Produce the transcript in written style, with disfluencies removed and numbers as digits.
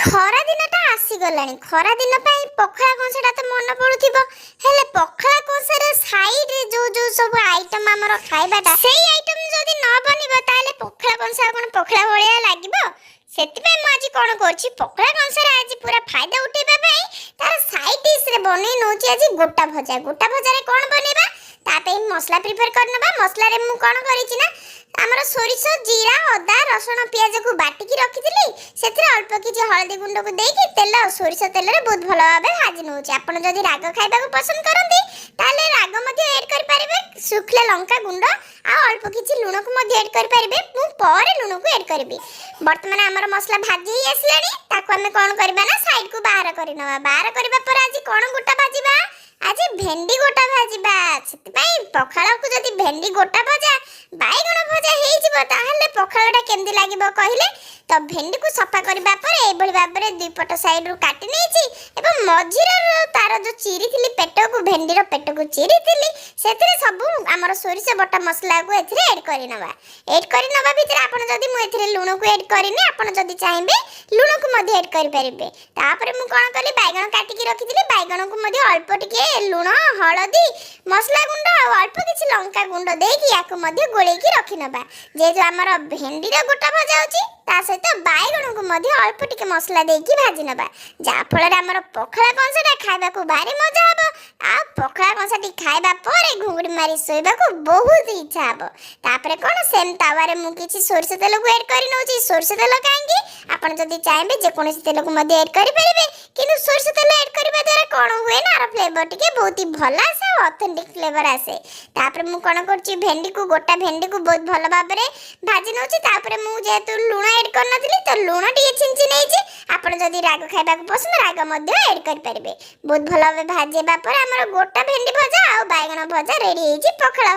ଖରା ଦିନଟା ଆସିଗଲାଣି। ଖରା ଦିନ ପାଇଁ ପଖାଳ କଂସାଟା ତ ମନେ ପଡୁଥିବ। ହେଲେ ପଖାଳ କଂସାରେ ସାଇଡରେ ଯୋଉ ଯୋଉ ସବୁ ଆଇଟମ, ଆମର ଖାଇବାଟା, ସେଇ ଆଇଟମ ଯଦି ନ ବନିବ, ତାହେଲେ ପଖାଳ କଂସା କଣ ପଖାଳ ଭଳିଆ ଲାଗିବ? ସେଥିପାଇଁ ମୁଁ ଆଜି କଣ କରୁଛି, ପଖାଳ କଂସାରେ ଆଜି ପୁରା ଫାଇଦା ଉଠେଇବା ପାଇଁ ତାର ସାଇଡ ଡିଶରେ ବନେଇ ନଉଛି ଆଜି ଗୋଟା ଭଜା। ଗୋଟା ଭଜାରେ କଣ ବନେଇବା, ତା ପାଇଁ ମସଲା ପ୍ରିପେୟାର କରିନେବା। ମସଲାରେ ମୁଁ କଣ କରିଛି ନା, ଆମର ସୋରିଷ, ଜିରା, ଅଦା, ରସୁଣ, ପିଆଜକୁ ବାଟିକି ରଖିଥିଲି। ସେଥିରେ ଅଳ୍ପ କିଛି ହଳଦୀ ଗୁଣ୍ଡକୁ ଦେଇକି ତେଲ, ସୋରିଷ ତେଲରେ ବହୁତ ଭଲ ଭାବେ ଭାଜି ନେଉଛି। ଆପଣ ଯଦି ରାଗ ଖାଇବାକୁ ପସନ୍ଦ କରନ୍ତି, ତାହେଲେ ରାଗ ମଧ୍ୟ ଏଡ୍ କରିପାରିବେ। ଶୁଖିଲା ଲଙ୍କା ଗୁଣ୍ଡ ଆଉ ଅଳ୍ପ କିଛି ଲୁଣକୁ ମଧ୍ୟ ଏଡ୍ କରିପାରିବେ। ମୁଁ ପରେ ଲୁଣକୁ ଏଡ୍ କରିବି। ବର୍ତ୍ତମାନ ଆମର ମସଲା ଭାଜି ହେଇ ଆସିଲାଣି। ତାକୁ ଆମେ କଣ କରିବା ନା, ସାଇଡକୁ ବାହାର କରିନେବା। ବାହାର କରିବା ପରେ ଆଜି କଣ ଗୋଟା ଭାଜିବା? ଆଜି ଭେଣ୍ଡି ଗୋଟା ଭାଜିବା। ସେଥିପାଇଁ ପଖାଳକୁ ଯଦି ଭେଣ୍ଡି ଗୋଟା ଭଜା, ବାଇଗଣ ଭଜା ହେଇଯିବ, ତାହେଲେ ପଖାଳଟା କେମିତି ଲାଗିବ କହିଲେ? ତ ଭେଣ୍ଡିକୁ ସଫା କରିବା ପରେ ଏଇଭଳି ଭାବରେ ଦୁଇ ପଟ ସାଇଡରୁ କାଟି ନେଇଛି ଏବଂ ମଝିର ତାର ଯୋଉ ଚିରିଥିଲି ପେଟକୁ, ଭେଣ୍ଡିର ପେଟକୁ ଚିରିଥିଲି, ସେଥିରେ ସବୁ ଆମର ସୋରିଷ ବଟା ମସଲାକୁ ଏଥିରେ ଏଡ୍ କରିନେବା। ଏଡ୍ କରିନେବା ଭିତରେ ଆପଣ ଯଦି, ମୁଁ ଏଥିରେ ଲୁଣକୁ ଏଡ୍ କରିନି, ଆପଣ ଯଦି ଚାହିଁବେ ଲୁଣକୁ ମଧ୍ୟ ଏଡ୍ କରିପାରିବେ। ତାପରେ ମୁଁ କ'ଣ କଲି, ବାଇଗଣ କାଟିକି ରଖିଥିଲି। ବାଇଗଣକୁ ମଧ୍ୟ ଅଳ୍ପ ଟିକେ ଲୁଣ, ହଳଦୀ, ମସଲା ଗୁଣ୍ଡ ଆଉ ଅଳ୍ପ କିଛି ଲଙ୍କା ଗୁଣ୍ଡ ଦେଇକି ୟାକୁ ମଧ୍ୟ ଗୋଳେଇକି ରଖିନେବା। ଯେହେତୁ ଆମର ଭେଣ୍ଡିର ଗୋଟା ଭଜା ଅଛି, ତା ସହିତ ବାଇଗଣକୁ ମଧ୍ୟ ଅଳ୍ପ ଟିକେ ମସଲା ଦେଇକି ଭାଜି ନେବା, ଯାହାଫଳରେ ଆମର ପଖାଳ କଂସାଟା ଖାଇବାକୁ ଭାରି ମଜା ହେବ। ଆଉ ପଖାଳ କଂସାଟି ଖାଇବା ପରେ ଘୁଙ୍ଗୁଡ଼ି ମାରି ଶୋଇବାକୁ ବହୁତ ଇଚ୍ଛା ହେବ। ତାପରେ କ'ଣ, ସେମ୍ ତାୱାରେ ମୁଁ କିଛି ସୋରିଷ ତେଲକୁ ଏଡ୍ କରି ନେଉଛି। ସୋରିଷ ତେଲ କାହିଁକି? ଆପଣ ଯଦି ଚାହିଁବେ, ଯେକୌଣସି ତେଲକୁ ମଧ୍ୟ ଏଡ୍ କରିପାରିବେ। କିନ୍ତୁ ସୋରିଷ ତେଲ ଏଡ୍ କରିବା ଦ୍ୱାରା କ'ଣ ହୁଏ ନା, ଆର ଫ୍ଲେଭର ଟିକେ ବହୁତ ହି ଭଲ ଆସେ ଆଉ ଅଥେଣ୍ଟିକ୍ ଫ୍ଲେଭର ଆସେ। ତାପରେ ମୁଁ କ'ଣ କରୁଛି, ଭେଣ୍ଡିକୁ, ଗୋଟା ଭେଣ୍ଡିକୁ ବହୁତ ଭଲ ଭାବରେ ଭାଜି ନେଉଛି। ତାପରେ ମୁଁ ଯେହେତୁ ଲୁଣ ଏଡ୍ କରିନଥିଲି, ତ ଲୁଣ ଟିକେ ଛିଞ୍ଚି ନେଇଛି। ଆପଣ ଯଦି ରାଗ ଖାଇବାକୁ ପସନ୍ଦ, ରାଗ ମଧ୍ୟ ଏଡ୍ କରିପାରିବେ। ବହୁତ ଭଲ ଭାବେ ଭାଜିବା ପରେ ଆମର ଗୋଟା ଭେଣ୍ଡି ଭଜା ଆଉ ବାଇଗଣ ଭଜା ରେଡି ହେଇଛି ପଖାଳ।